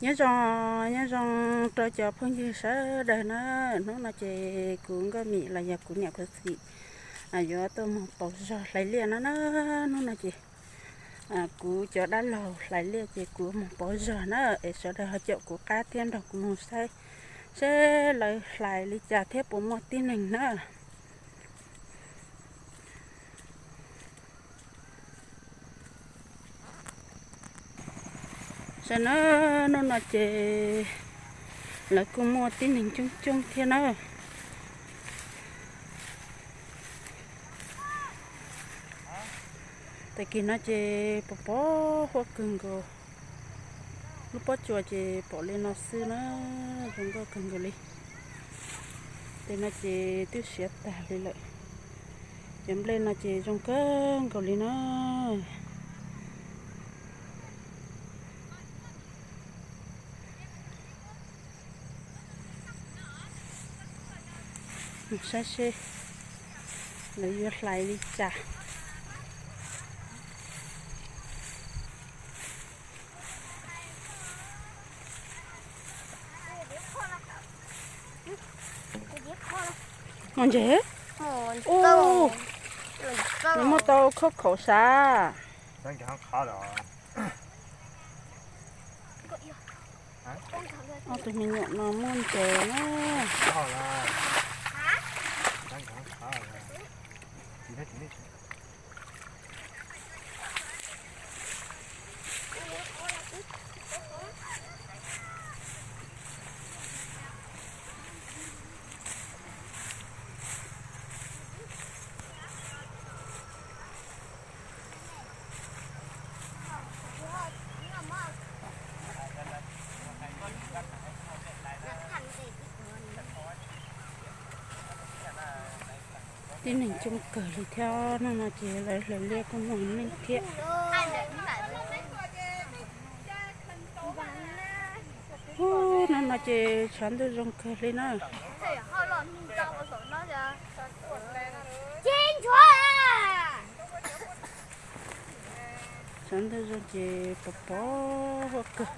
Nyob zoo, nyob zoo rau cov phooj ywg sawv daws na. Hnub no ces kuv Nkauj Mim los yog kuv niam kuv txiv yuav tuaj mus pauv zog hlais liaj no na. Hnub no ces kuv cov dab laug hlais liaj ces kuv mus pauv zog na, es sawv daws ho caum kuv qab thiab nrog kuv mus saib seb lawv hlais li cas thiab puas muaj tib neeg na. Saib na, hnub no ces lawv kuj muaj tib neeg coob coob thiab na. Tag kis no ces pom pom huab kawg nkaus, lub pob tsuas ces pom li no xwb na, zoo nkauj kawg nkaus li. Tej no ces twb siav tag li lawm. Cov nplej no ces zoo kawg nkaus li na. Saib seb lawv yuav hlais li cas. Mus ntses. Ub, nws muaj tau khaub khaum sav. Ob tug me nyuam no muaj ntses na. Tib neeg coob kawg li thiab, hnub no ces lawv hlais liaj kuj muaj neeg thiab. Hnub no ces tshav ntuj zoo kawg li na. Tshav ntuj zoo ces pom pom huab kawg.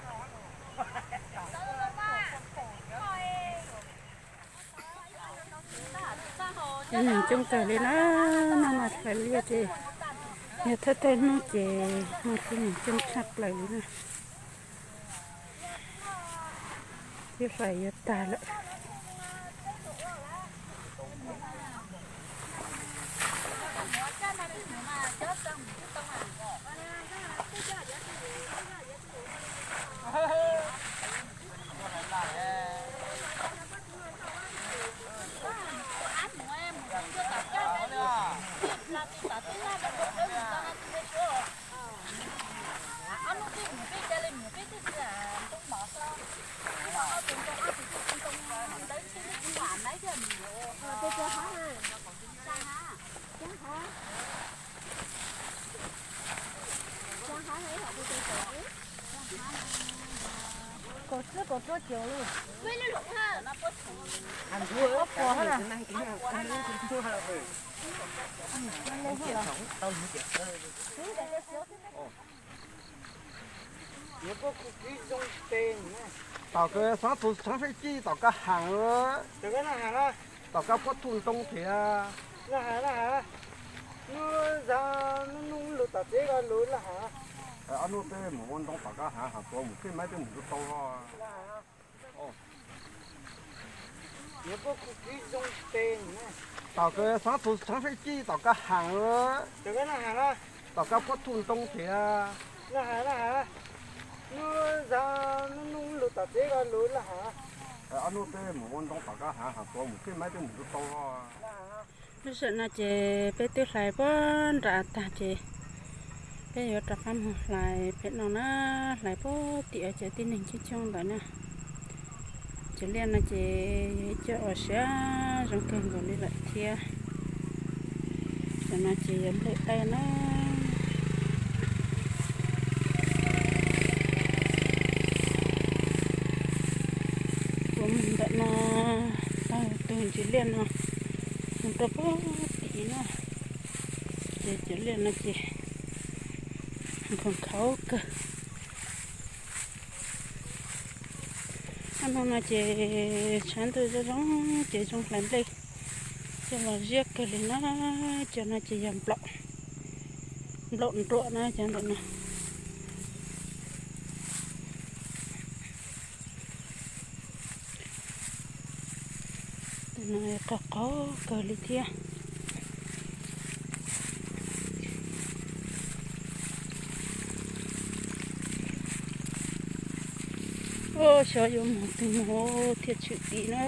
Tib neeg coob kawg li na, hnub no hlais liaj ces yog thawj thawj hnub ces muaj tib neeg coob tshaj plaws li na. Twb hlais yuav tag lawm. Kaum tsib kaum rau caum lawm. Tom kawg xaav txug tshaav fej cij tom kawg haam, tom kawg puab thuj ntoo thiab. Ob nub peb mus ua ntoo tom kawg hav, hav tuav mus tej maiv tej mus tau tau. Tom kawg xaav txug tshaav fej cij tom kawg haam, tom kawg puab thuj ntoo thiab. Ob nub peb mus ua ntoo tom kawg hav, hav tuav mus tej maiv tej mus tau tau. Lub sij hawm no ces peb twb hlais puag nram tag ces peb yuav rov qab mus hlais pem no na, hlais puag tim cov tib neeg coob coob ntawd na. Cov liaj no ces yog ib co uas siav zoo kawg nkaus li lawm thiab. Cov no ces yog nplej dawb na. Kuv mus ntawm no, tau tus ntsis liaj no mus rau puag tim na, ces cov liaj no ces nkhaus nkhaus kawg. No no ces tshav ntuj zoo zoo ces zoo hlais nplej coj los ziab kawg li na. Cov no ces yog nplaum, nplaum nruam na cov ntawm no. Tus no qog qog kawg li thiab. Ua xyov yuav mus twg mus thiaj tshwm dim na,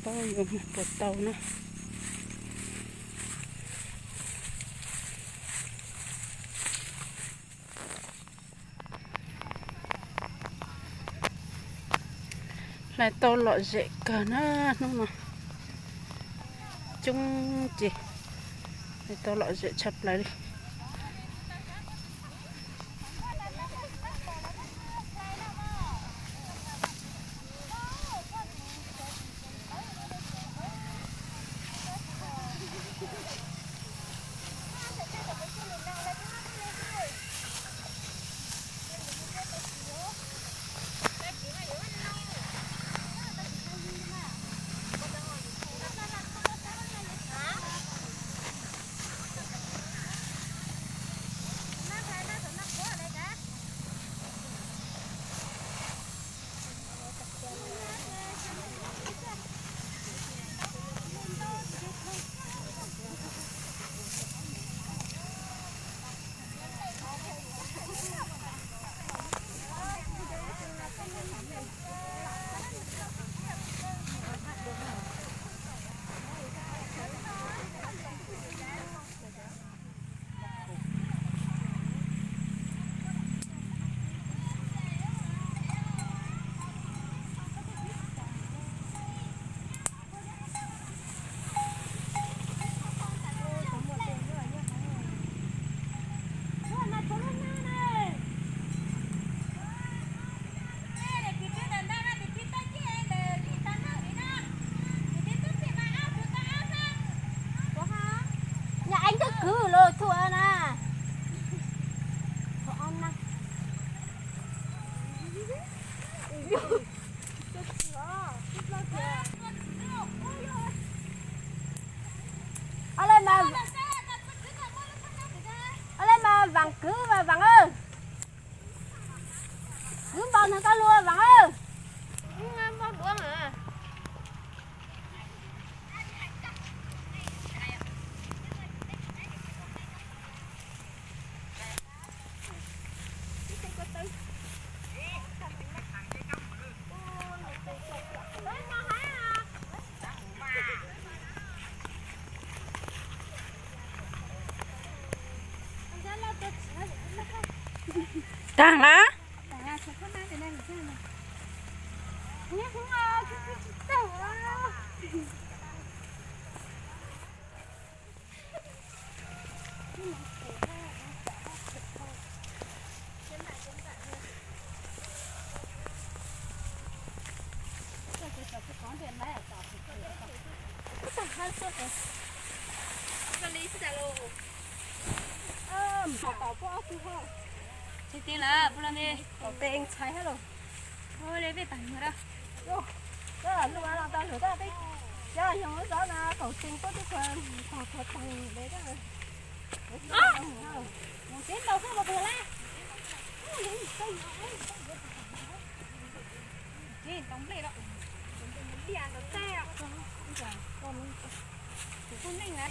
paub yuav mus puas tau na. Hlais tau lom zem kawg na hnub no, coob ces hlais tau lom zem tshaj plaws li. Nhà anh cứ cử lô thua na. Thua ông na. Ở đây mà, ở đây mà vắng cứ mà vắng ơi. Cứ bao nhiêu con lua vắng ơi. Cũng bao đuống hả? Tag lawm. Tsis tij lawm, puas los ne? Kaum peb ntxhais hab los. Ua le peb tag nrho. Lub av los tau lawm tab peb cov yoog lub zov no kaum tsees puab tub khuas tog khuas tog le tab. Mus tsev ntaus xwb mas kawg la. Tsev ntaus nplej los. Diaj ntaus teb os. Kuv neej na.